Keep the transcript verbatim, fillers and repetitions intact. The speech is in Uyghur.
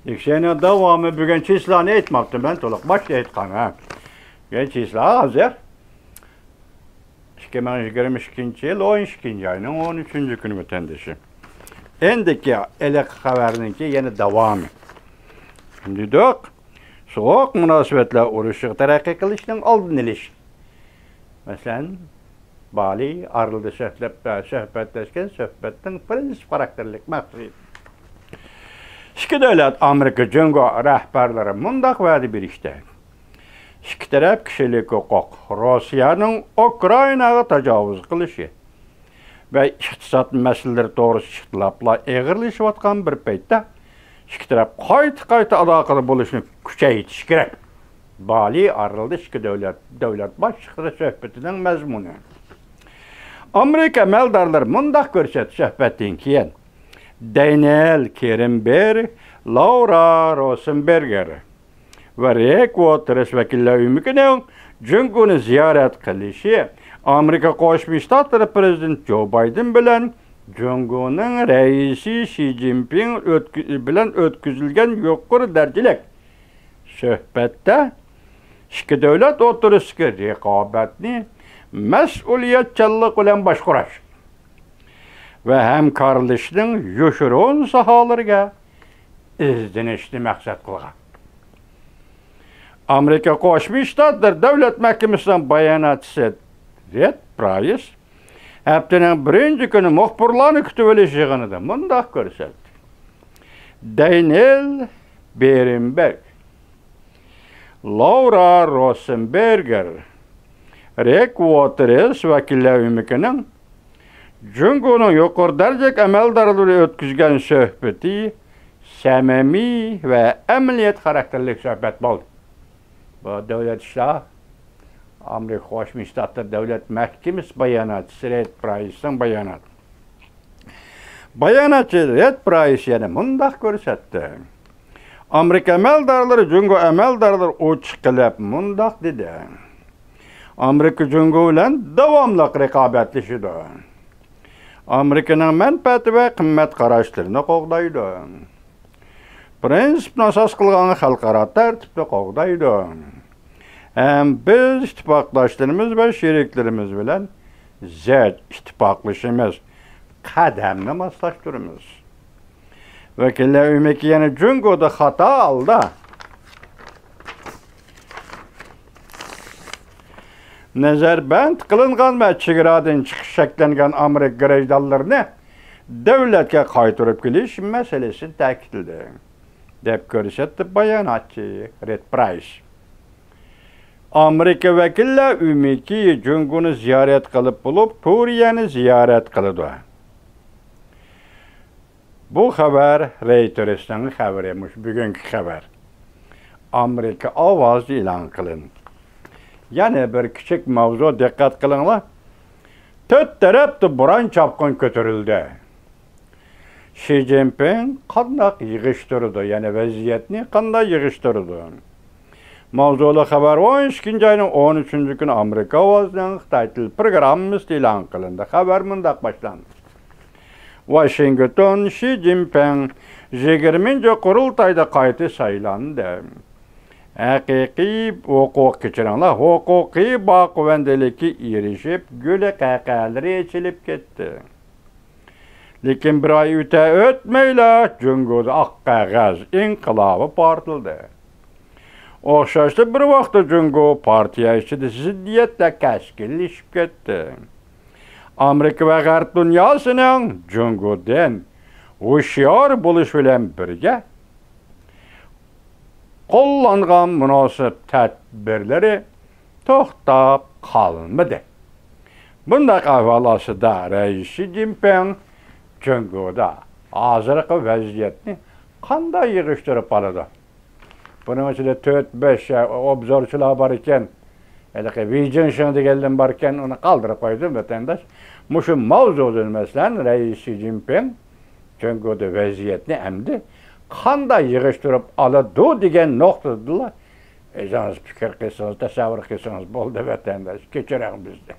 لېكسىيەنىڭ داۋامى. بۈگۈن چىسلانى ئېيتماپتىمەن، تولۇق باشتا ئېيتقان، ھە. بۈگۈن چىسلا ھازىر ئىككى مىڭ يىگىرمە ئىككىنچى يىل ئون ئىككىنچى ئاينىڭ ئون ئۈچىنچى كۈنى، ۋەتەندىشىم. ئەمدىكى ھېلىقى خەۋەرنىڭكى يەنە داۋامى. دېدۇق، سوغۇق مۇناسىۋەتلەر ئۇرۇشىغا تەرەققىي قىلىشنىڭ ئالدىنى ئېلىش. مەسىلەن، بالى ئارىلىدا سۆھبەت-، سۆھبەتلەشكەن سۆھبەتنىڭ پىرىنسىپ خاراكتېرلىك مەقسىتى. ئىككى دۆلەت، ئامېرىكا جۇڭگو رەھبەرلىرى مۇنداق ۋەدە بېرىشتى: ئىككى تەرەپ كىشىلىك ھوقۇق، روسىيەنىڭ ئۇكرائىناغا تاجاۋۇز قىلىشى ۋە ئىقتىساد مەسىلىلىرى توغرىسىدا ئىختىلاپلار ئېغىرلىشىۋاتقان بىر پەيتتە، ئىككى تەرەپ قايتا-قايتا ئالاقىدە بولۇشنى كۈچەيتىشى كېرەك. بالى ئارىلىدا ئىككى دۆلەت، دۆلەت باشلىقلىرى سۆھبىتىنىڭ مەزمۇنى. ئامېرىكا ئەمەلدارلىرى مۇنداق كۆرسەتتى سۆھبەتتىن كېيىن: دەنىيېل كېرېنبېرگ، لاۋرا روسېنبېرگېر ۋە رىك ۋوتېرس ۋەكىللەر ئۆمىكىنىڭ جۇڭگونى زىيارەت قىلىشى ئامېرىكا قوشما شتاتلىرى پىرېزىدېنتى جو بايدېن بىلەن جۇڭگونىڭ رەئىسى شى جىنپىڭ ئۆتكۈ-، بىلەن ئۆتكۈزۈلگەن يۇقىرى دەرىجىلىك سۆھبەتتە ئىككى دۆلەت ئوتتۇرىسىدىكى رىقابەتنى مەسئۇلىيەتچانلىق بىلەن باشقۇرۇش ۋە ھەمكارلىشىشنىڭ يوشۇرۇن ساھەلىرىگە ئىزدىنىشنى مەقسەت قىلغان. ئامېرىكا قوشما شتاتلىرى دۆلەت مەھكىمىسىنىڭ باياناتچىسى رېد پرايس ھەپتىنىڭ بىرىنچى كۈنى مۇخبىرلارنى كۈتۈۋېلىش يىغىنىدا مۇنداق كۆرسەتتى: دەنىيېل بېرېنبېرگ، لاۋرا روسېنبېرگېر، رىك ۋوتېرس ۋەكىللەر ئۆمىكىنىڭ جۇڭگونىڭ يۇقىرى دەرىجىلىك ئەمەلدارلىرى ئۆتكۈزگەن سۆھبىتى سەمىمىي ۋە ئەمەلىيەت خاراكتېرلىك سۆھبەت بولدى. بۇ دۆلەت ئىشلار، ئامېرىكا قوشما شتاتلىرى دۆلەت مەھكىمىسى باياناتى، رېد پرايسنىڭ باياناتى. باياناتچى رېد پرايس يەنە مۇنداق كۆرسەتتى: ئامېرىكا ئەمەلدارلىرى، جۇڭگو ئەمەلدارلىرى ئوچۇق قىلىپ مۇنداق دېدى: ئامېرىكا جۇڭگو بىلەن داۋاملىق رىقابەتلىشىدۇ. ئامېرىكىنىڭ مەنپەئەتى ۋە قىممەت قاراشلىرىنى قوغدايدۇ. پىرىنسىپنى ئاساس قىلغان خەلقئارا تەرتىپنى قوغدايدۇ. ھەم بىز ئىتتىپاقداشلىرىمىز ۋە شېرىكلىرىمىز بىلەن زىچ ئىتتىپاقلىشىمىز، قەدەمنى ماسلاشتۇرىمىز. ۋەكىللەر ئۆمىكى يەنە جۇڭگودا خاتا ھالدا نەزەربەند قىلىنغان ۋە چېگرادىن چىقىش چەكلەنگەن ئامېرىكا گىرىژدانلىرىنى دۆلەتكە قايتۇرۇپ كېلىش مەسىلىسىنى تەكىتلىدى، دەپ كۆرسەتتى باياناتچى رېد پرايس. ئامېرىكا ۋەكىللەر ئۆمىكى جۇڭگونى زىيارەت قىلىپ بولۇپ، كورېيەنى زىيارەت قىلىدۇ. بۇ خەۋەر رېيتېرسنىڭ خەۋىرى، مۇشۇ بۈگۈنكى خەۋەر. ئامېرىكا ئاۋازى ئېلان قىلىندى. يەنە بىر كىچىك ماۋزۇ، دىققەت قىلىڭلار. تۆت تەرەپتە بوران چاپقۇن كۆتۈرۈلدى. شى جىنپىڭ قانداق يىغىشتۇرىدۇ، يەنى ۋەزىيەتنى قانداق يىغىشتۇرىدۇ؟ ماۋزۇلۇق خەۋەر ئون ئىككىنچى ئاينىڭ ئون ئۈچىنچى كۈنى ئامېرىكا ئاۋازىنىڭ خىتاي تىل پروگراممىسىدا ئېلان قىلىندى. خەۋەر مۇنداق باشلاندى. ۋاشىنگتون، شى جىنپىڭ يىگىرمىنچى قۇرۇلتايدا قايتا سايلاندى. ھەقىقىي ھوقۇق، كەچۈرۈڭلار، ھوقۇقىي باقىۋەندىلىككە ئېرىشىپ، گۈلى قەقەلىرى ئېچىلىپ كەتتى. لېكىن بىر ئاي ئۆتە ئۆتمەيلا جۇڭگودا ئاق قەغەز ئىنقىلابى پارتلىدى. ئوخشاشلا بىر ۋاقىتتا جۇڭگو پارتىيە ئىچىدە زىددىيەتلەر كەسكىنلىشىپ كەتتى. ئامېرىكا ۋە غەرب دۇنياسىنىڭ جۇڭگودىن ھوشيار بولۇش بىلەن بىرگە، قوللانغان مۇناسىپ تەدبىرلىرى توختاپ قالمىدى. بۇنداق ئەھۋال ئاستىدا رەئىس شى جىنپىڭ جۇڭگودا ھازىرقى ۋەزىيەتنى قانداق يىغىشتۇرۇپ ئالىدۇ؟ بۇنىڭ ئىچىدە تۆت، بەش ئوبزورچىلار بار ئىكەن. ھېلىقى ۋېي جىنشىڭ دېگەنلىرىم بار ئىكەن، ئۇنى قالدۇرۇپ قويدۇم، ۋەتەنداش. مۇشۇ ماۋزۇدىن، مەسىلەن، رەئىس شى جىنپىڭ جۇڭگودا ۋەزىيەتنى ئەمدى قانداق يىغىشتۇرۇپ ئالىدۇ دېگەن نۇقتىدىلا ئۆزىڭىز پىكىر قىلسىڭىز، تەسەۋۋۇر قىلسىڭىز بولدى، ۋەتەنداش. كەچۈرۈڭ بىزنى.